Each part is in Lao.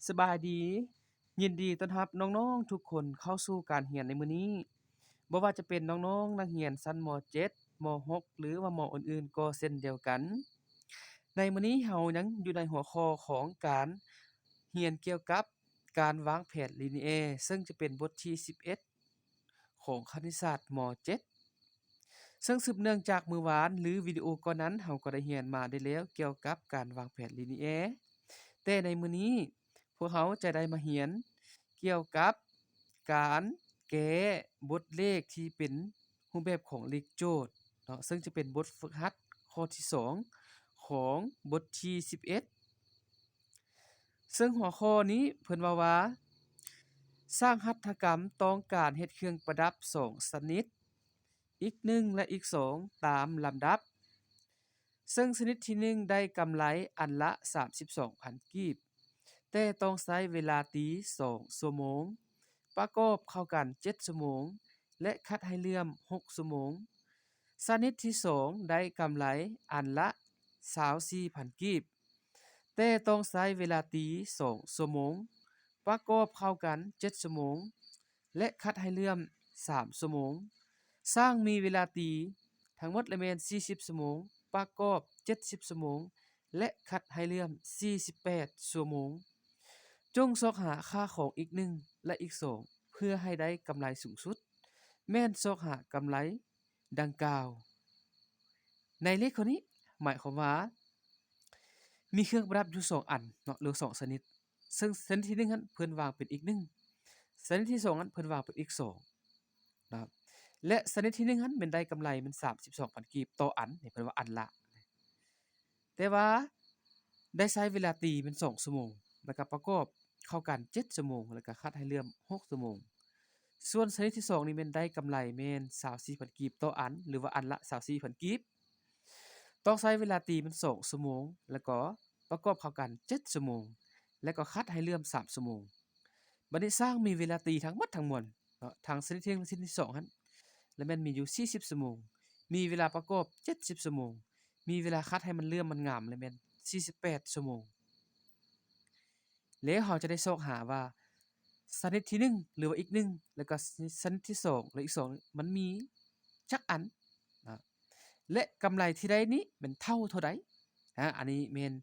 ສະບາຍດີ, ຍິນດີຕ້ອນຮັບນ້ອງໆທຸກຄົນເຂົ້າສູ່ການຮຽນໃນມື້ນີ້. ບໍ່ວ່າຈະເປັນນ້ອງໆນັກຮຽນຊັ້ນ ມ.ເຈັດ ມ.ຫົກ ຫຼືວ່າ ມ.ອື່ນໆກໍເຊັ່ນດຽວກັນ. ໃນມື້ນີ້ເຮົາຍັງຢູ່ໃນຫົວຂໍ້ຂອງການຮຽນກ່ຽວກັບການວາງແຜນລີເນແອ ເຊິ່ງຈະເປັນບົດທີສິບເອັດ ຂອງຄະນິດສາດ ມ.ເຈັດ ເຊິ່ງສືບເນື່ອງຈາກມື້ວານ ຫຼື ວິດີໂອກ່ອນນັ້ນ ເຮົາກໍໄດ້ຮຽນມາໄດ້ແລ້ວກ່ຽວກັບການວາງແຜນລີເນແອ. ແຕ່ໃນມື້ນີ້ ພວກເຮົາຈະໄດ້ມາຮຽນກ່ຽວກັບການແກ້ບົດເລກທີ່ເປັນຮູບແບບຂອງເລກໂຈດເນາະ, ເຊິ່ງຈະເປັນບົດຝຶກຫັດຂໍ້ທີສອງຂອງບົດທີສິບເອັດ. ເຊິ່ງຫົວຂໍ້ນີ້ເພິ່ນເວົ້າວ່າ ຊ່າງຫັດຖະກຳຕ້ອງການເຮັດເຄື່ອງປະດັບສອງຊະນິດ, ອີກໜຶ່ງ ແລະ ອີກສອງ ຕາມລຳດັບ. ເຊິ່ງຊະນິດທີໜຶ່ງໄດ້ກຳໄລອັນລະສາມສິບສອງພັນກີບ, ແຕ່ຕ້ອງໃຊ້ເວລາຕີສອງຊົ່ວໂມງ, ປະກອບເຂົ້າກັນເຈັດຊົ່ວໂມງ ແລະ ຂັດໃຫ້ເຫຼື້ອມຫົກຊົ່ວໂມງ. ຊະນິດທີສອງໄດ້ກຳໄລອັນລະຊາວສີ່ພັນກີບ, ແຕ່ຕ້ອງໃຊ້ເວລາຕີສອງຊົ່ວໂມງ, ປະກອບເຂົ້າກັນເຈັດຊົ່ວໂມງ ແລະ ຂັດໃຫ້ເຫຼື້ອມສາມຊົ່ວໂມງ. ຊ່າງມີເວລາຕີທັງໝົດລະແມ່ນສີ່ສິບຊົ່ວໂມງ, ປະກອບເຈັດສິບຊົ່ວໂມງ ແລະ ຂັດໃຫ້ເຫຼື້ອມສີ່ສິບແປດຊົ່ວໂມງ. ຈົ່ງຊອກຫາຄ່າຂອງອີກໜຶ່ງ ແລະ ອີກສອງ ເພື່ອໃຫ້ໄດ້ກຳໄລສູງສຸດ, ແມ່ນຊອກຫາກຳໄລດັ່ງກ່າວ. ໃນເລກຂໍ້ນີ້ ໝາຍຄວາມວ່າ ມີເຄື່ອງປະດັບຢູ່ສອງອັນເນາະ ຫຼືສອງຊະນິດ, ເຊິ່ງຊະນິດທີໜຶ່ງຫັ້ນເພິ່ນວາງເປັນອີກໜຶ່ງ, ຊະນິດທີສອງຫັ້ນເພິ່ນວາງເປັນອີກສອງນະ ແລະ ຊະນິດທີໜຶ່ງຫັ້ນແມ່ນໄດ້ກຳໄລແມ່ນສາມສິບສອງພັນກີບຕໍ່ອັນ, ນີ້ເພິ່ນວ່າອັນລະ ແຕ່ວ່າໄດ້ໃຊ້ເວລາຕີແມ່ນສອງຊົ່ວໂມງ ແລ້ວກໍປະກອບເຂົ້າກັນເຈັດຊົ່ວໂມງ ແລ້ວກໍຂັດໃຫ້ເຫຼື້ອມຫົກຊົ່ວໂມງ. ສ່ວນຊະນິດທີສອງນີ້ແມ່ນໄດ້ກຳໄລແມ່ນຊາວສີ່ພັນກີບຕໍ່ອັນ ຫຼືວ່າອັນລະຊາວສີ່ພັນກີບ, ຕ້ອງໃຊ້ເວລາຕີແມ່ນສອງຊົ່ວໂມງ ແລ້ວກໍປະກອບເຂົ້າກັນເຈັດຊົ່ວໂມງ ແລ້ວກໍຂັດໃຫ້ເຫຼື້ອມສາມຊົ່ວໂມງ. ບັດນີ້ຊ່າງມີເວລາຕີທັງໝົດທັງມວນເນາະ ທັງຊະນິດທີໜຶ່ງ ແລະ ຊະນິດທີສອງຫັ້ນ ລະແມ່ນມີຢູ່ສີ່ສິບຊົ່ວໂມງ, ມີເວລາປະກອບເຈັດສິບຊົ່ວໂມງ, ມີເວລາຂັດໃຫ້ມັນເຫຼື້ອມມັນງາມລະແມ່ນສີ່ສິບແປດຊົ່ວໂມງ. ແລ້ວເຮົາຈະໄດ້ຊອກຫາວ່າ ຊະນິດທີໜຶ່ງ ຫຼືວ່າອີກໜຶ່ງ ແລ້ວກໍຊະນິດທີສອງ ແລະ ອີກສອງ ມັນມີຈັກອັນນະ ແລະ ກຳໄລທີ່ໄດ້ນີ້ແມ່ນເທົ່າເທົ່າໃດ. ອາ ອັນນີ້ແມ່ນ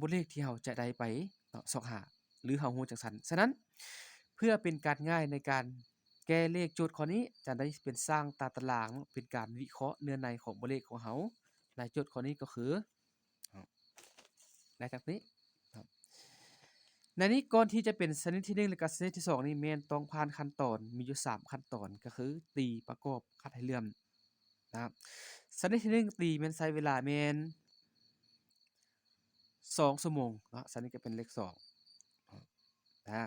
ບົດເລກທີ່ເຮົາຈະໄດ້ໄປເນາະ ຊອກຫາ ຫຼືເຮົາຮູ້ຈັ່ງຊັ້ນ. ສະນັ້ນ ເພື່ອເປັນການງ່າຍໃນການແກ້ເລກໂຈດຂໍ້ນີ້ ຈະໄດ້ເປັນສ້າງຕາຕະລາງເນາະ ເປັນການວິເຄາະເນື້ອໃນຂອງບົດເລກຂອງເຮົາໃນໂຈດຂໍ້ນີ້ກໍຄື ໄດ້ຈັກນີ້. ໃນນີ້ ກ່ອນທີ່ຈະເປັນຊະນິດທີໜຶ່ງ ແລະ ກະຊະນິດທີສອງນີ້ ແມ່ນຕ້ອງຜ່ານຂັ້ນຕອນ ມີຢູ່ສາມຂັ້ນຕອນ ກໍຄື ຕີ, ປະກອບ, ຂັດໃຫ້ເຫຼື້ອມນະ. ຊະນິດທີໜຶ່ງ ຕີ ແມ່ນໃຊ້ເວລາແມ່ນສອງຊົ່ວໂມງເນາະ, ຊະນິດກໍເປັນເລກສອງນະ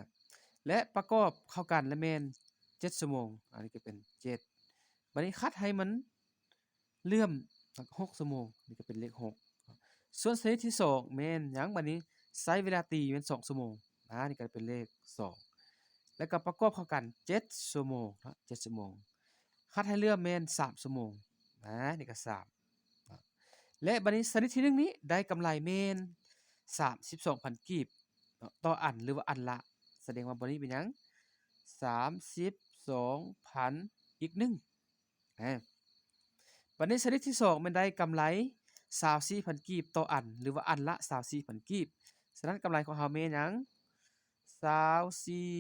ແລະ ປະກອບເຂົ້າກັນລະແມ່ນເຈັດຊົ່ວໂມງ, ອັນນີ້ກໍເປັນເຈັດ. ບັດນີ້ຂັດໃຫ້ມັນ ເຫຼື້ອມຫົກຊົ່ວໂມງ, ນີ້ກໍເປັນເລກຫົກ. ສ່ວນຊະນິດທີສອງແມ່ນຫຍັງ? ບັດນີ້ໃຊ້ເວລາຕີແມ່ນສອງຊົ່ວໂມງ, ອາ ນີ້ກໍເປັນເລກສອງ ແລ້ວກໍປະກອບເຂົ້າກັນເຈັດຊົ່ວໂມງເນາະ, ເຈັດຊົ່ວໂມງ. ຂັດໃຫ້ເຫຼື້ອມແມ່ນສາມຊົ່ວໂມງ, ອາ ນີ້ກໍສາມ. ແລະ ບັດນີ້ຊະນິດທີໜຶ່ງນີ້ໄດ້ກຳໄລແມ່ນສາມສິບສອງພັນກີບເນາະ ຕໍ່ອັນ ຫຼືວ່າອັນລະ, ສະແດງວ່າບ່ອນນີ້ເປັນຫຍັງ? ສາມສິບສອງພັນອີກໜຶ່ງ. ອາ ບັດນີ້ຊະນິດທີສອງແມ່ນໄດ້ກຳໄລຊາວສີ່ພັນກີບຕໍ່ອັນ ຫຼືວ່າອັນລະຊາວສີ່ພັນກີບ. ສະນັ້ນກຳໄລຂອງເຮົາແມ່ນຫຍັງ? ຊາວສີ່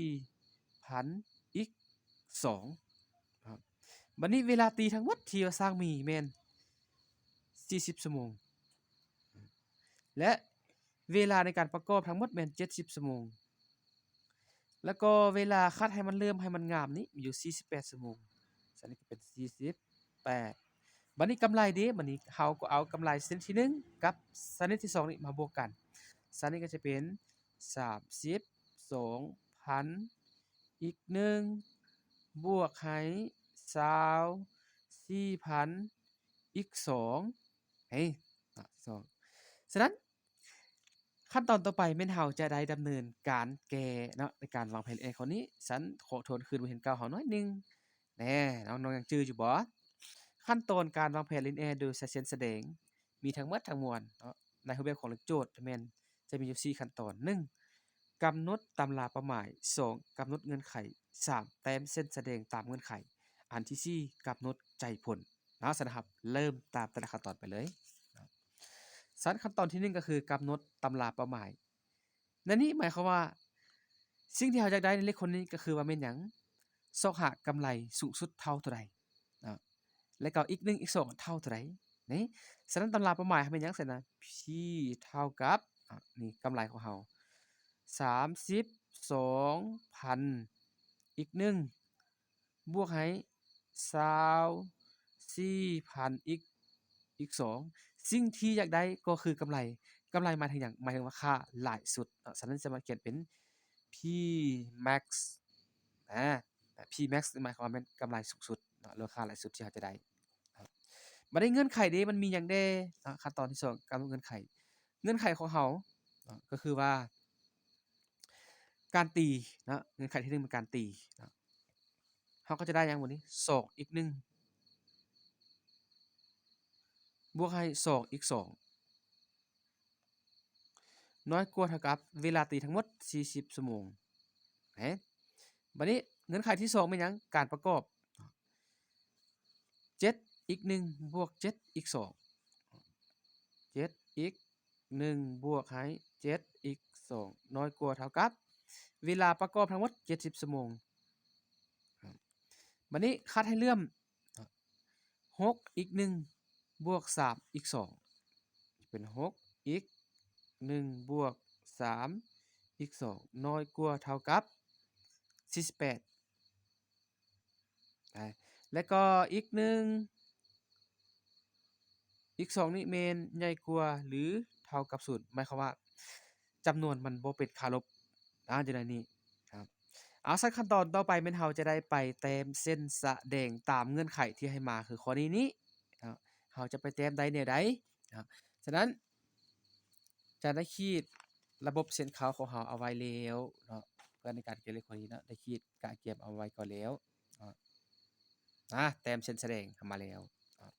ພັນອີກສອງ. ບັດນີ້ເວລາຕີທັງໝົດທີ່ວ່າຊ່າງມີແມ່ນສີ່ສິບຊົ່ວໂມງ ແລະ ເວລາໃນການປະກອບທັງໝົດແມ່ນເຈັດສິບຊົ່ວໂມງ ແລ້ວກໍເວລາຂັດໃຫ້ມັນເຫຼື້ອມໃຫ້ມັນງາມນີ້ມີຢູ່ສີ່ສິບແປດຊົ່ວໂມງ, ສະນັ້ນກໍເປັນສີ່ສິບແປດ. ບັດນີ້ກຳໄລເດ? ບັດນີ້ເຮົາກໍເອົາກຳໄລຊະນິດທີໜຶ່ງກັບຊະນິດທີສອງນີ້ມາບວກກັນ, ສະນັ້ນກໍຈະເປັນສາມສິບສອງພັນອີກໜຶ່ງ ບວກໃຫ້ຊາວສີ່ພັນອີກສອງ ເອີ ສອງ. ສະນັ້ນ ຂັ້ນຕອນຕໍ່ໄປແມ່ນເຮົາຈະໄດ້ດຳເນີນການແກ້ເນາະ ໃນການວາງແຜນ ແອ ຂໍ້ນີ້. ຊັ້ນຂໍທວນຄືນບົດຮຽນເກົ່າເຮົາໜ້ອຍໜຶ່ງແນ່, ນ້ອງໆຍັງຈື່ຢູ່ບໍ່? ຂັ້ນຕອນການວາງແຜນລີເນແອໂດຍໃຊ້ເສັ້ນສະແດງ ມີທັງໝົດທັງມວນເນາະ ໃນຮູບແບບຂອງເລກໂຈດແມ່ນຈະມີຢູ່ສີ່ຂັ້ນຕອນ. ໜຶ່ງ ກຳນົດຕຳລາເປົ້າໝາຍ, ສອງ ກຳນົດເງື່ອນໄຂ, ສາມ ແຕ້ມເສັ້ນສະແດງຕາມເງື່ອນໄຂ, ອັນທີສີ່ ກຳນົດໃຈຜົນເນາະ. ຊັ້ນນະ ເຮົາເລີ່ມຕາມແຕ່ລະຂັ້ນຕອນໄປເລີຍ. ຊັ້ນຂັ້ນຕອນທີໜຶ່ງ ກໍຄືກຳນົດຕຳລາເປົ້າໝາຍ. ໃນນີ້ໝາຍຄວາມວ່າ ສິ່ງທີ່ເຮົາຢາກໄດ້ໃນເລກໂຄດນີ້ກໍຄືວ່າແມ່ນຫຍັງ? ຊອກຫາກຳໄລສູງສຸດເທົ່າເທົ່າໃດເນາະ ແລ້ວກໍອີກໜຶ່ງ ອີກສອງເທົ່າເທົ່າໃດນີ້. ສະນັ້ນຕຳລາເປົ້າໝາຍເຮົາແມ່ນຫຍັງ? ຊັ້ນນະ P ເທົ່າກັບ ອາ ນີ້ກຳໄລຂອງເຮົາ ສາມສິບສອງພັນ ອີກໜຶ່ງ ບວກໃຫ້ຊາວສີ່ພັນ ອີກ ອີກສອງ. ສິ່ງທີ່ຢາກໄດ້ກໍຄືກຳໄລ. ກຳໄລໝາຍເຖິງຫຍັງ? ໝາຍເຖິງວ່າຄ່າຫຼາຍສຸດເນາະ. ສະນັ້ນສາມາດຂຽນເປັນ P max ອາ P max ໝາຍຄວາມວ່າແມ່ນກຳໄລສູງສຸດເນາະ ຫຼືວ່າຄ່າຫຼາຍສຸດທີ່ເຮົາຈະໄດ້. ບັດນີ້ເງື່ອນໄຂເດ ມັນມີຫຍັງແດ່ເນາະ? ຂັ້ນຕອນທີສອງ ກຳນົດເງື່ອນໄຂ. ເງື່ອນໄຂຂອງເຮົາເນາະ ກໍຄືວ່າ ການຕີເນາະ, ເງື່ອນໄຂທີໜຶ່ງແມ່ນການຕີເນາະ. ເຮົາກໍຈະໄດ້ຫຍັງບັດນີ້? ສອງ ອີກໜຶ່ງ ບວກໃຫ້ສອງ ອີກສອງ ນ້ອຍກວ່າເທົ່າກັບເວລາຕີທັງໝົດ ສີ່ສິບ ຊົ່ວໂມງ. ເຫັນ? ບັດນີ້ເງື່ອນໄຂທີສອງແມ່ນຫຍັງ? ການປະກອບ ເຈັດ ອີກໜຶ່ງ ບວກ ເຈັດ ອີກສອງ ເຈັດ ອີກໜຶ່ງ ບວກໃຫ້ ເຈັດ ອີກສອງ ນ້ອຍກວ່າເທົ່າກັບເວລາປະກອບທັງໝົດ ເຈັດສິບ ຊົ່ວໂມງ. ບັດນີ້ຄັດໃຫ້ເຫຼື້ອມ ຫົກ ອີກໜຶ່ງ ບວກ ສາມ ອີກສອງ ເປັນ ຫົກ ອີກໜຶ່ງ ບວກ ສາມ ອີກສອງ ນ້ອຍກວ່າເທົ່າກັບ ສີ່ສິບແປດ. ແລ້ວກໍອີກໜຶ່ງ ອີກສອງນີ້ແມ່ນໃຫຍ່ກວ່າ ຫຼື ເທົ່າກັບສູນ ໝາຍຄວາມວ່າຈຳນວນມັນບໍ່ເປັນຄ່າລົບ ອາ ຢູ່ໃນນີ້. ເອົາ ຊັ້ນຂັ້ນຕອນຕໍ່ໄປແມ່ນເຮົາຈະໄດ້ໄປແຕ້ມເສັ້ນສະແດງຕາມເງື່ອນໄຂທີ່ໃຫ້ມາ ຄືຂໍ້ນີ້ນີ້ເນາະ ເຮົາຈະໄປແຕ້ມໄດ້ແນວໃດເນາະ. ສະນັ້ນຈະໄດ້ຂີດລະບົບເສັ້ນເຄົ້າຂອງເຮົາເອົາໄວ້ແລ້ວເນາະ ເພື່ອໃນການແກ້ເລກຂໍ້ນີ້ເນາະ ໄດ້ຂີດກະກຽມເອົາໄວ້ກ່ອນແລ້ວເນາະ. ອາ ແຕ້ມເສັ້ນສະແດງເຂົ້າມາແລ້ວເນາະ.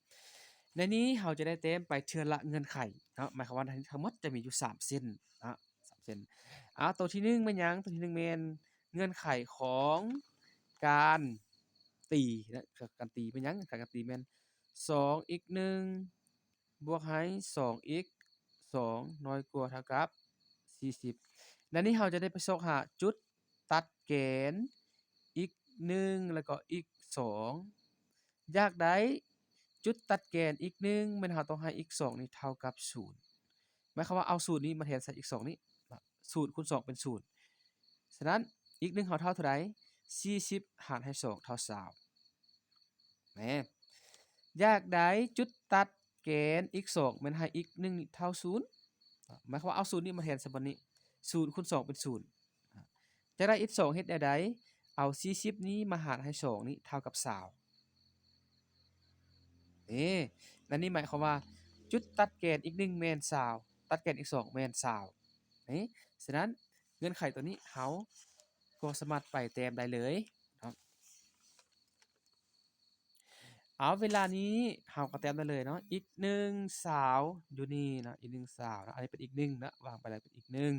ໃນນີ້ເຮົາຈະໄດ້ແຕ້ມໄປເທື່ອລະເງື່ອນໄຂເນາະ ໝາຍຄວາມວ່າທັງໝົດຈະມີຢູ່ສາມເສັ້ນເນາະ ສາມເສັ້ນ. ອາ ໂຕທີໜຶ່ງແມ່ນຫຍັງ? ໂຕທີໜຶ່ງແມ່ນເງື່ອນໄຂຂອງການຕີເນາະ ການຕີແມ່ນຫຍັງ? ການຕີແມ່ນ ສອງ ອີກໜຶ່ງ ບວກໃຫ້ ສອງ ອີກສອງ ນ້ອຍກວ່າເທົ່າກັບ ສີ່ສິບ. ໃນນີ້ເຮົາຈະໄດ້ໄປຊອກຫາຈຸດຕັດແກນ ອີກໜຶ່ງ ແລ້ວກໍອີກສອງ. ຢາກໄດ້ຈຸດຕັດແກນ ອີກໜຶ່ງ ແມ່ນເຮົາຕ້ອງໃຫ້ ອີກສອງນີ້ເທົ່າກັບສູນ ໝາຍຄວາມວ່າເອົາສູນນີ້ມາແທນໃສ່ ອີກສອງນີ້ ສູນຄູນສອງເປັນສູນ. ສະນັ້ນ ອີກໜຶ່ງເຮົາເທົ່າເທົ່າໃດ? ສີ່ສິບຫານໃຫ້ສອງເທົ່າຊາວ. ແມ່ນ ຢາກໄດ້ຈຸດຕັດແກນ ອີກສອງ ແມ່ນໃຫ້ ອີກໜຶ່ງນີ້ເທົ່າສູນ ໝາຍຄວາມວ່າເອົາສູນນີ້ມາແທນໃສ່ບ່ອນນີ້ ສູນຄູນສອງເປັນສູນ. ຈະໄດ້ ອີກສອງ ເຮັດແນວໃດ? ເອົາສີ່ສິບນີ້ມາຫານໃຫ້ສອງນີ້ເທົ່າກັບຊາວ. ເອີ ອັນນີ້ໝາຍຄວາມວ່າຈຸດຕັດແກນ ອີກໜຶ່ງ ແມ່ນຊາວ ຕັດແກນ ອີກສອງ ແມ່ນຊາວ. ເອີ ສະນັ້ນເງື່ອນໄຂຕົວນີ້ເຮົາກໍສາມາດໄປແຕ້ມໄດ້ເລີຍເນາະ. ເອົາ ເວລານີ້ເຮົາກໍແຕ້ມໄດ້ເລີຍເນາະ ອີກໜຶ່ງ ຊາວ ຢູ່ນີ້ເນາະ ອີກໜຶ່ງ ຊາວເນາະ. ອັນນີ້ເປັນ ອີກໜຶ່ງ ເນາະ ວາງໄປແລ້ວເປັນ ອີກໜຶ່ງ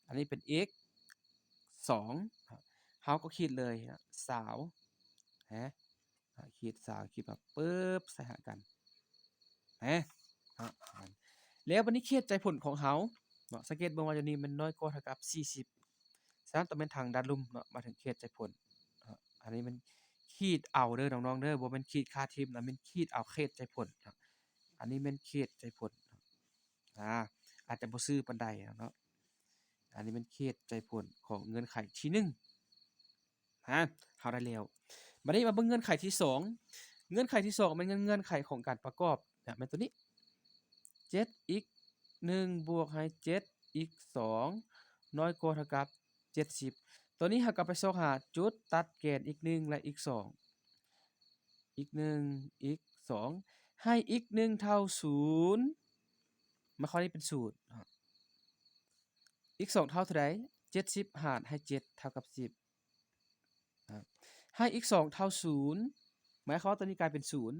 ອັນນີ້ເປັນ ອີກສອງ ເຮົາກໍຂີດເລີຍເນາະ ຊາວ ເຫັນ ຂີດ ຊາວ ຂີດມາປຶບ ໃສ່ຫາກັນ ເຫັນ ເນາະ. ແລ້ວບັດນີ້ເຂດໃຈຜົນຂອງເຮົາເນາະ ສັງເກດເບິ່ງວ່າຢູ່ນີ້ມັນນ້ອຍກວ່າເທົ່າກັບ ສີ່ສິບ ສະນັ້ນຕ້ອງແມ່ນທາງດ້ານລຸ່ມເນາະ ມາເຖິງເຂດໃຈຜົນເນາະ. ອັນນີ້ແມ່ນຂີດເອົາເດີນ້ອງໆເດີ ບໍ່ແມ່ນຂີດຄ່າທີບນະ ແມ່ນຂີດເອົາເຂດໃຈຜົນເນາະ. ອັນນີ້ແມ່ນເຂດໃຈຜົນ ອາ ອາດຈະບໍ່ຊື່ປານໃດເນາະ. ອັນນີ້ແມ່ນເຂດໃຈຜົນຂອງເງື່ອນໄຂທີໜຶ່ງ ຮະ ເຮົາໄດ້ແລ້ວ. ບັດນີ້ມາເບິ່ງເງື່ອນໄຂທີສອງ ເງື່ອນໄຂທີສອງແມ່ນເງື່ອນ ເງື່ອນໄຂຂອງການປະກອບນະ ແມ່ນຕົວນີ້ ເຈັດ ອີກໜຶ່ງ ບວກໃຫ້ ເຈັດ ອີກສອງ ນ້ອຍກວ່າເທົ່າກັບ ເຈັດສິບ. ຕົວນີ້ເຮົາກໍໄປຊອກຫາຈຸດຕັດແກນ ອີກໜຶ່ງ ແລະ ອີກສອງ ອີກໜຶ່ງ ອີກສອງ ໃຫ້ ອີກໜຶ່ງ ເທົ່າສູນ ມາຂໍ້ນີ້ເປັນສູນ ອີກສອງເທົ່າເທົ່າໃດ? ເຈັດສິບຫານໃຫ້ເຈັດເທົ່າກັບສິບ ອາ ໃຫ້ອີກສອງເທົ່າສູນ ໝາຍຄວາມວ່າຕົວນີ້ກາຍເປັນສູນ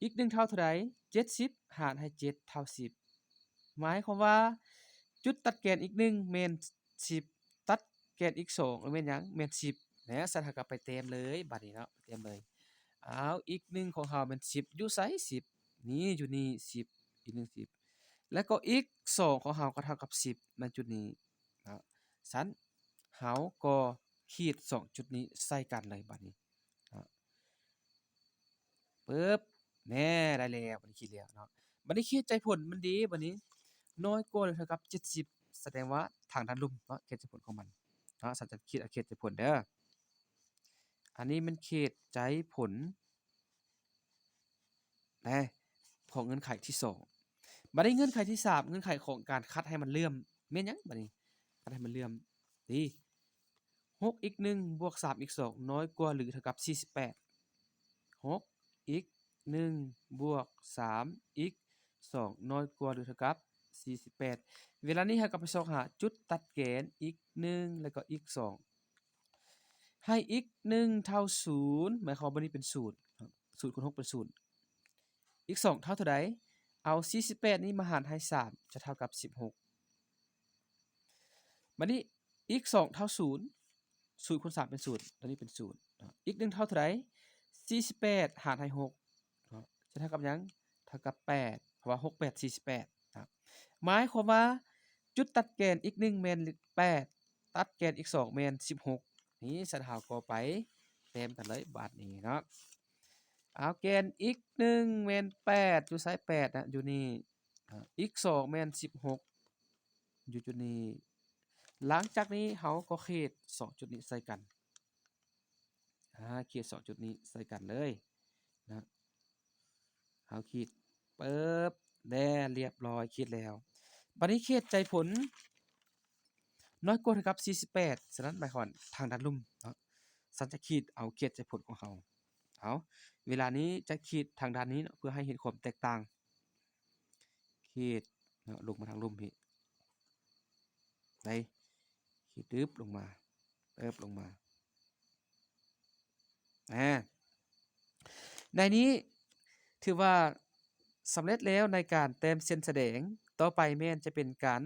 ອີກໜຶ່ງເທົ່າເທົ່າໃດ? ເຈັດສິບຫານໃຫ້ເຈັດເທົ່າສິບ ໝາຍຄວາມວ່າຈຸດຕັດແກນ ອີກໜຶ່ງ ແມ່ນສິບ ແກ່ນອີກສອງແມ່ນຫຍັງ? ແມ່ນສິບ. ແລ້ວຊັ້ນເຮົາກໍໄປແຕ້ມເລີຍ ບາດນີ້ເນາະ ແຕ້ມເລີຍ. ອ້າວ ອີກໜຶ່ງຂອງເຮົາແມ່ນສິບ ຢູ່ໃສສິບ? ນີ້ ຢູ່ນີ້ສິບ ອີກໜຶ່ງສິບ ແລ້ວກໍອີກສອງຂອງເຮົາກໍເທົ່າກັບສິບ ໃນຈຸດນີ້ເນາະ. ຊັ້ນເຮົາກໍຂີດສອງຈຸດນີ້ໃສ່ກັນເລີຍບາດນີ້ເນາະ. ປຶບ ແນ່ ໄດ້ແລ້ວ ບາດນີ້ຂີດແລ້ວເນາະ. ບາດນີ້ເຂດໃຈຜົນມັນເດ ບາດນີ້ ນ້ອຍກວ່າຫຼືເທົ່າກັບເຈັດສິບ ສະແດງວ່າທາງດ້ານລຸ່ມເນາະ ເຂດໃຈຜົນຂອງມັນເນາະ. ສັນຈະຂີດເອົາເຂດໃຈຜົນເດີ. ອັນນີ້ແມ່ນເຂດໃຈຜົນ ແນ ຂອງເງື່ອນໄຂທີສອງ. ບາດນີ້ເງື່ອນໄຂທີສາມ ເງື່ອນໄຂຂອງການຂັດໃຫ້ມັນເຫຼື້ອມ ແມ່ນຫຍັງບາດນີ້? ຂັດໃຫ້ມັນເຫຼື້ອມ ດີ ຫົກ ອີກໜຶ່ງ ບວກ ສາມ ອີກສອງ ນ້ອຍກວ່າ ຫຼື ເທົ່າກັບ ສີ່ສິບແປດ. ຫົກ ອີກໜຶ່ງ ບວກ ສາມ ອີກສອງ ນ້ອຍກວ່າ ຫຼື ເທົ່າກັບ ສີ່ສິບແປດ. ເວລານີ້ເຮົາກໍໄປຊອກຫາຈຸດຕັດແກນ ອີກໜຶ່ງ ແລ້ວກໍອີກສອງ ໃຫ້ອີກໜຶ່ງເທົ່າສູນ ໝາຍຄວາມວ່ານີ້ເປັນສູນ ສູນຄູນຫົກເປັນສູນ ອີກສອງເທົ່າເທົ່າໃດ? ເອົາສີ່ສິບແປດນີ້ມາຫານໃຫ້ສາມ ຈະເທົ່າກັບສິບຫົກ. ບາດນີ້ອີກສອງເທົ່າສູນ ສູນຄູນສາມເປັນສູນ ຕົວນີ້ເປັນສູນເນາະ. ອີກໜຶ່ງເທົ່າເທົ່າໃດ? ສີ່ສິບແປດຫານໃຫ້ຫົກເນາະ ຈະເທົ່າກັບຫຍັງ? ເທົ່າກັບແປດ ເພາະວ່າຫົກແປດສີ່ສິບແປດເນາະ. ໝາຍຄວາມວ່າຈຸດຕັດແກນອີກໜຶ່ງແມ່ນແປດ ຕັດແກນອີກສອງແມ່ນສິບຫົກ. ນີ້ ຊັ້ນເຮົາກໍໄປແຕ້ມກັນເລີຍບາດນີ້ເນາະ. ເອົາ ແກນອີກໜຶ່ງແມ່ນແປດ ຢູ່ໃສແປດນະ? ຢູ່ນີ້. ອາ ອີກສອງແມ່ນສິບຫົກ ຢູ່ຈຸດນີ້. ຫຼັງຈາກນີ້ເຮົາກໍຂີດສອງຈຸດນີ້ໃສ່ກັນ. ອາ ຂີດສອງຈຸດນີ້ໃສ່ກັນເລີຍນະ. ເຮົາຂີດ ປຶບ ແດ່ ລຽບຮ້ອຍ ຂີດແລ້ວ. ບາດນີ້ເຂດໃຈຜົນນ້ອຍກວ່າເທົ່າກັບສີ່ສິບແປດ ສະນັ້ນໝາຍຄວາມວ່າທາງດ້ານລຸ່ມເນາະ. ສັນຈະຂີດເອົາເຂດໃຈຜົນຂອງເຮົາ. ເອົາ ເວລານີ້ຈະຂີດທາງດ້ານນີ້ເນາະ ເພື່ອໃຫ້ເຫັນຄວາມແຕກຕ່າງ. ຂີດເນາະ ລົງມາທາງລຸ່ມພີ້ ໄດ້ ຂີດ ຕຶບ ລົງມາ ເຕີບ ລົງມາ. ອາ ໃນນີ້ຖືວ່າສຳເລັດແລ້ວໃນການແຕ້ມເສັ້ນສະແດງ. ຕໍ່ໄປແມ່ນຈະເປັນການ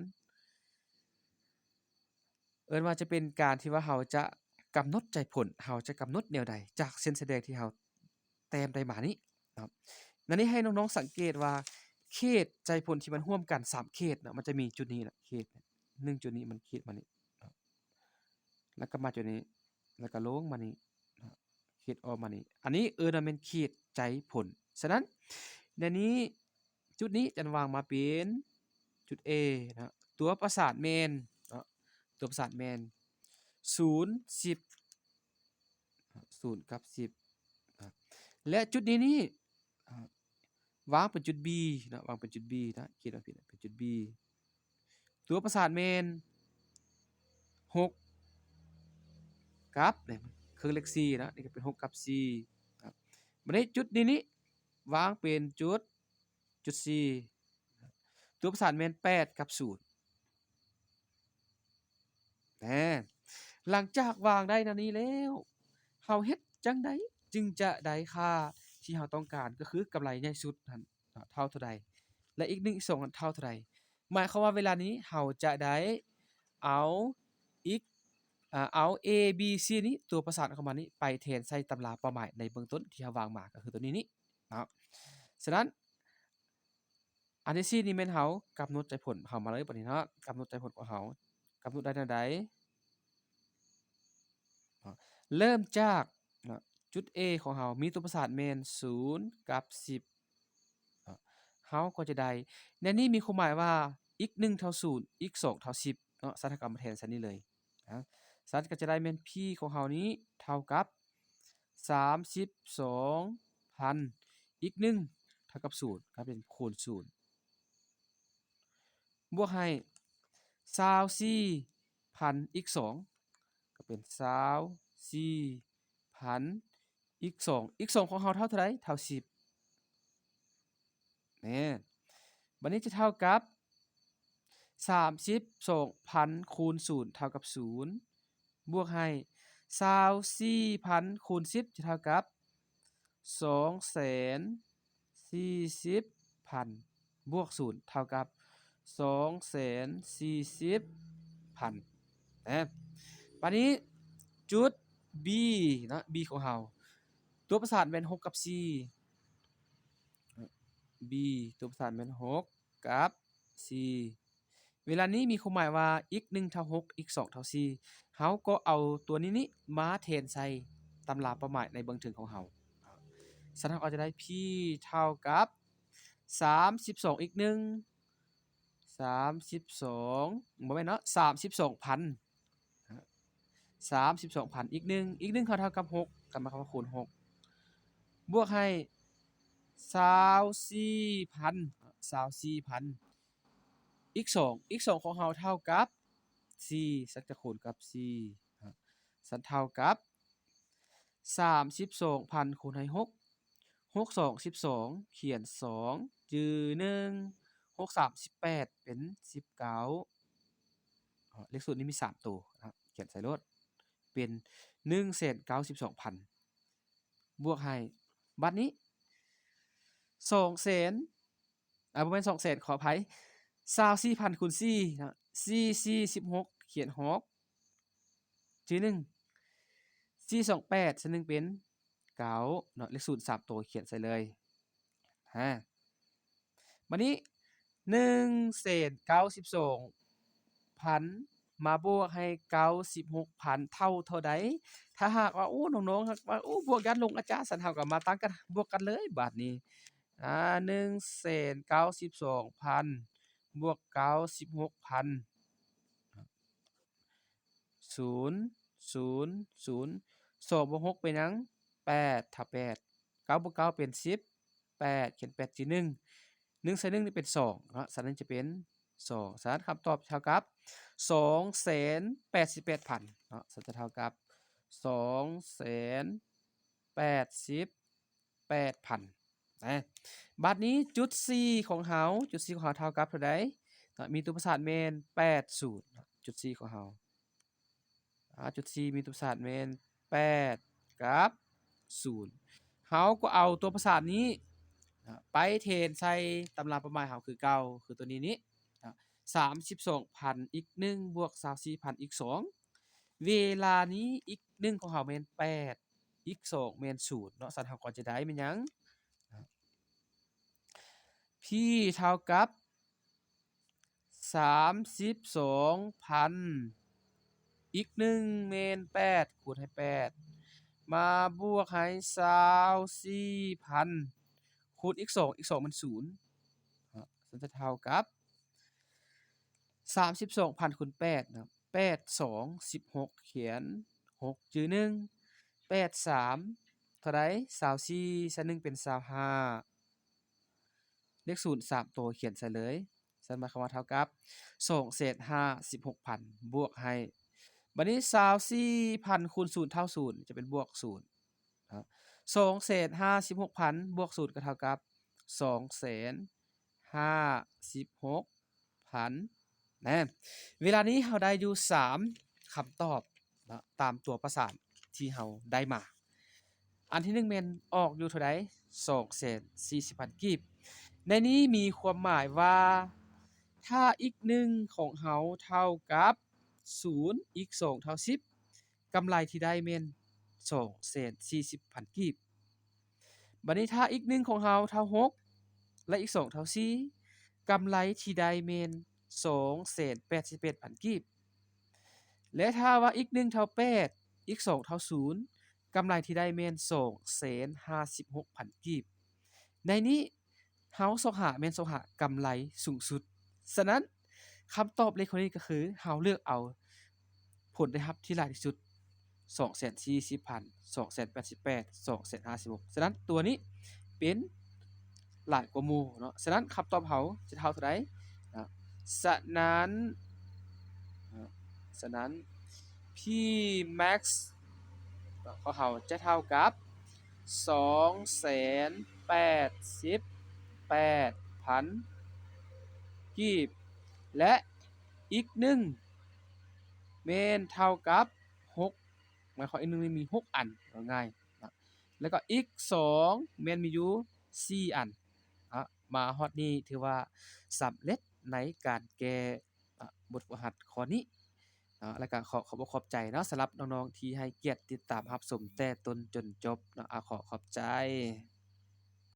ເອີ້ນວ່າຈະເປັນການທີ່ວ່າເຮົາຈະກຳນົດໃຈຜົນ ເຮົາຈະກຳນົດແນວໃດຈາກເສັ້ນສະແດງທີ່ເຮົາແຕ້ມໄດ້ມານີ້ເນາະ. ໃນນີ້ໃຫ້ນ້ອງໆສັງເກດວ່າເຂດໃຈຜົນທີ່ມັນຮ່ວມກັນສາມເຂດເນາະ ມັນຈະມີຈຸດນີ້ລະ ເຂດໜຶ່ງຈຸດນີ້ ມັນຂີດມານີ້ເນາະ ແລ້ວກໍມາຈຸດນີ້ ແລ້ວກໍລົງມານີ້ເນາະ ຂີດອອກມານີ້. ອັນນີ້ເອີ້ນວ່າແມ່ນເຂດໃຈຜົນ. ສະນັ້ນ ໃນນີ້ ຈຸດນີ້ຈະວາງມາເປັນຈຸດ A ເນາະ ຕົວປະສານແມ່ນເນາະ ຕົວປະສານແມ່ນສູນ ສິບ ສູນກັບສິບນະ ແລະ ຈຸດນີ້ນີ້ ອາ ວາງເປັນຈຸດ B ເນາະ ວາງເປັນຈຸດ B ນະ ຂີດມາຜິດ ເປັນຈຸດ B. ຕົວປະສານແມ່ນຫົກກັບ ເຄິ່ງເລກສີ່ເນາະ ນີ້ກໍເປັນຫົກກັບສີ່ນະ. ບາດນີ້ຈຸດນີ້ນີ້ວາງເປັນຈຸດ ຈຸດ C ຕົວປະສານແມ່ນແປດກັບສູນ. ແນ່ ຫຼັງຈາກວາງໄດ້ແນວນີ້ແລ້ວ ເຮົາເຮັດຈັ່ງໃດຈຶ່ງຈະໄດ້ຄ່າທີ່ເຮົາຕ້ອງການ ກໍຄືກຳໄລໃຫຍ່ສຸດຫັ້ນເທົ່າເທົ່າໃດ ແລະ ອີກໜຶ່ງ ອີກສອງຫັ້ນເທົ່າເທົ່າໃດ? ໝາຍຄວາມວ່າເວລານີ້ເຮົາຈະໄດ້ເອົາອີກ ອາ ເອົາ A B C ນີ້ ຕົວປະສານຂອງມັນນີ້ ໄປແທນໃສ່ຕຳລາເປົ້າໝາຍໃນເບື້ອງຕົ້ນທີ່ເຮົາວາງມາ ກໍຄືຕົວນີ້ນີ້ເນາະ. ສະນັ້ນ ອັນທີສີ່ນີ້ແມ່ນເຮົາກຳນົດໃຈຜົນເຮົາມາເລີຍ ບາດນີ້ເນາະ ກຳນົດໃຈຜົນຂອງເຮົາ ກຳນົດໄດ້ແນວໃດ? ເນາະ ເລີ່ມຈາກເນາະ ຈຸດ A ຂອງເຮົາມີຕົວປະສານແມ່ນສູນກັບສິບເນາະ ເຮົາກໍຈະໄດ້ ໃນນີ້ມີຄວາມໝາຍວ່າ ອີກໜຶ່ງເທົ່າສູນ ອີກສອງເທົ່າສິບເນາະ ສະນັ້ນເຮົາກໍເອົາມາແທນໃສ່ນີ້ເລີຍນະ. ສະນັ້ນກໍຈະໄດ້ແມ່ນ P ຂອງເຮົານີ້ເທົ່າກັບ ສາມສິບສອງພັນ ອີກໜຶ່ງເທົ່າກັບສູນ ກໍເປັນຄູນສູນ ບວກໃຫ້ຊາວສີ່ພັນ ອີກສອງ ກໍເປັນຊາວສີ່ພັນ ອີກສອງ ອີກສອງຂອງເຮົາເທົ່າເທົ່າໃດ? ເທົ່າສິບ ແນ່ ບັດນີ້ຈະເທົ່າກັບ ສາມສິບສອງພັນ ຄູນສູນ ເທົ່າກັບສູນ ບວກໃຫ້ ຊາວສີ່ພັນ ຄູນສິບ ຈະເທົ່າກັບ ສອງແສນສີ່ສິບພັນ ບວກສູນ ເທົ່າກັບ ສອງແສນສີ່ສິບພັນ ນະ. ບາດນີ້ຈຸດ B ເນາະ B ຂອງເຮົາ ຕົວປະສານແມ່ນຫົກກັບສີ່ B ຕົວປະສານແມ່ນຫົກກັບສີ່ ເວລານີ້ມີຄວາມໝາຍວ່າ x ໜຶ່ງເທົ່າຫົກ x ສອງເທົ່າສີ່ ເຮົາກໍເອົາຕົວນີ້ນີ້ມາແທນໃສ່ຕຳລາເປົ້າໝາຍໃນເບື້ອງເທິງຂອງເຮົາ. ສະນັ້ນເຮົາກໍຈະໄດ້ P ເທົ່າກັບສາມສິບສອງ x ໜຶ່ງ ສາມສິບສອງ ບໍ່ແມ່ນເນາະ ສາມສິບສອງພັນ ສາມສິບສອງພັນ x ໜຶ່ງ x ໜຶ່ງເທົ່າກັບຫົກ ກໍໝາຍຄວາມວ່າຄູນຫົກ ບວກໃຫ້ຊາວສີ່ພັນ ຊາວສີ່ພັນ x ສອງ x ສອງຂອງເຮົາເທົ່າກັບສີ່ ສັນຈະຄູນກັບສີ່ ສັນເທົ່າກັບສາມສິບສອງພັນຄູນໃຫ້ຫົກ ຫົກສອງສິບສອງ ຂຽນສອງ ຈື່ໜຶ່ງ ຫົກສາມສິບແປດ ເປັນສິບເກົ້າ ເລກສູນນີ້ມີສາມໂຕນະ ຂຽນໃສ່ໂລດ ເປັນໜຶ່ງແສນເກົ້າສິບສອງພັນ ບວກໃຫ້ ບາດນີ້ສອງແສນ ອາ ບໍ່ແມ່ນສອງແສນ ຂໍອະໄພ ຊາວສີ່ພັນຄູນສີ່ເນາະ ສີ່ສີ່ສິບຫົກ ຂຽນຫົກ ຈື່ໜຶ່ງ ສີ່ສອງແປດ ສ່ວນໜຶ່ງເປັນເກົ້າເນາະ ເລກສູນສາມໂຕຂຽນໃສ່ເລີຍ ຮະ ບາດນີ້ໜຶ່ງແສນເກົ້າສິບສອງພັນ ມາບວກໃຫ້ເກົ້າສິບຫົກພັນ ເທົ່າເທົ່າໃດ? ຖ້າຫາກວ່າ ໂອ້ ນ້ອງໆ ຫາກວ່າ ໂອ້ ບວກຢ້ານຫຼົງອາຈານ ຊັ້ນເຮົາກໍມາຕັ້ງກັນ ບວກກັນເລີຍບາດນີ້ ອາ ໜຶ່ງແສນເກົ້າສິບສອງພັນ ບວກເກົ້າສິບຫົກພັນ ສູນ ສູນ ສູນ ສອງບວກຫົກເປັນຫຍັງ? ແປດ ຖ້າແປດ ເກົ້າບວກເກົ້າເປັນສິບແປດ ຂຽນແປດຈື່ໜຶ່ງ ໜຶ່ງໃສ່ໜຶ່ງນີ້ເປັນສອງເນາະ ສະນັ້ນຈະເປັນສອງ ສະນັ້ນຄຳຕອບເທົ່າກັບສອງແສນແປດສິບແປດພັນເນາະ ສະນັ້ນຈະເທົ່າກັບສອງແສນແປດສິບ ແປດພັນ ນະ ບາດນີ້ຈຸດ C ຂອງເຮົາ ຈຸດ C ຂອງເຮົາເທົ່າກັບເທົ່າໃດ? ເນາະ ມີຕົວປະສານແມ່ນແປດສູນເນາະ ຈຸດ C ຂອງເຮົາ ອາ ຈຸດ C ມີຕົວປະສານແມ່ນແປດກັບສູນ ເຮົາກໍເອົາຕົວປະສານນີ້ນະ ໄປແທນໃສ່ຕຳລາເປົ້າໝາຍເຮົາຄືເກົ່າ ຄືຕົວນີ້ນີ້ນະ ສາມສິບສອງພັນ x ໜຶ່ງ ບວກ ຊາວສີ່ພັນ x ສອງ ເວລານີ້ x ໜຶ່ງຂອງເຮົາແມ່ນແປດ x ສອງແມ່ນສູນເນາະ ສະນັ້ນເຮົາກໍຈະໄດ້ແມ່ນຫຍັງ? P ເທົ່າກັບສາມສິບສອງພັນ x ໜຶ່ງແມ່ນແປດ ຄູນໃຫ້ແປດ ມາບວກໃຫ້ຊາວສີ່ພັນ ຄູນ x ສອງ x ສອງແມ່ນສູນ ເນາະ ສະນັ້ນຈະເທົ່າກັບ ສາມສິບສອງພັນຄູນແປດເນາະ ແປດສອງສິບຫົກ ຂຽນຫົກຈື່ໜຶ່ງ ແປດສາມເທົ່າໃດ? ຊາວສີ່ ໃສ່ໜຶ່ງເປັນຊາວຫ້າ ເລກສູນສາມໂຕຂຽນໃສ່ເລີຍ ສະນັ້ນໝາຍຄວາມວ່າເທົ່າກັບສອງແສນຫ້າສິບຫົກພັນ ບວກໃຫ້ ບາດນີ້ຊາວສີ່ພັນຄູນສູນເທົ່າສູນ ຈະເປັນບວກສູນ ສອງແສນຫ້າສິບຫົກພັນ ບວກສູນກໍເທົ່າກັບສອງແສນຫ້າສິບຫົກພັນ ນະ ເວລານີ້ເຮົາໄດ້ຢູ່ສາມຄຳຕອບເນາະ ຕາມຕົວປະສານທີ່ເຮົາໄດ້ມາ ອັນທີໜຶ່ງແມ່ນອອກຢູ່ເທົ່າໃດ? ສອງແສນສີ່ສິບພັນກີບ ໃນນີ້ມີຄວາມໝາຍວ່າ ຖ້າ x ໜຶ່ງຂອງເຮົາເທົ່າກັບສູນ x ສອງເທົ່າສິບ ກຳໄລທີ່ໄດ້ແມ່ນສອງແສນສີ່ສິບພັນກີບ ບາດນີ້ຖ້າ x ໜຶ່ງຂອງເຮົາເທົ່າຫົກ ແລະ x ສອງເທົ່າສີ່ ກຳໄລທີ່ໄດ້ແມ່ນສອງແສນແປດສິບແປດພັນກີບ ແລະ ຖ້າວ່າ x ໜຶ່ງເທົ່າແປດ x ສອງເທົ່າສູນ ກຳໄລທີ່ໄດ້ແມ່ນສອງແສນຫ້າສິບຫົກພັນກີບ ໃນນີ້ ເຮົາຊອກຫາແມ່ນຊອກຫາກຳໄລສູງສຸດ ສະນັ້ນ ຄຳຕອບເລກຂໍ້ນີ້ກໍຄື ເຮົາເລືອກເອົາຜົນໄດ້ຮັບທີ່ຫຼາຍທີ່ສຸດ ສອງແສນສີ່ສິບພັນ ສອງແສນແປດສິບແປດ ສອງແສນຫ້າສິບຫົກ ສະນັ້ນຕົວນີ້ເປັນຫຼາຍກວ່າໝູ່ເນາະ ສະນັ້ນຄຳຕອບເຮົາຈະເທົ່າເທົ່າໃດ? ນະ ສະນັ້ນ ສະນັ້ນ P max ຂອງເຮົາຈະເທົ່າກັບສອງແສນແປດສິບແປດພັນກີບ ແລະ x ໜຶ່ງແມ່ນເທົ່າກັບຫົກ ໝາຍຄວາມ x ໜຶ່ງນີ້ມີຫົກອັນ ເອົາງ່າຍນະ ແລ້ວກໍ x ສອງແມ່ນມີຢູ່ສີ່ອັນນະ ມາຮອດນີ້ຖືວ່າສຳເລັດໃນການແກ້ ອະ ບົດຝຶກຫັດຂໍ້ນີ້ ເນາະ ແລ້ວກະຂໍຂອບອົກຂອບໃຈເນາະ ສຳລັບນ້ອງໆທີ່ໃຫ້ກຽດຕິດຕາມຮັບຊົມແຕ່ຕົ້ນຈົນຈົບເນາະ ອາ ຂໍຂອບໃຈ.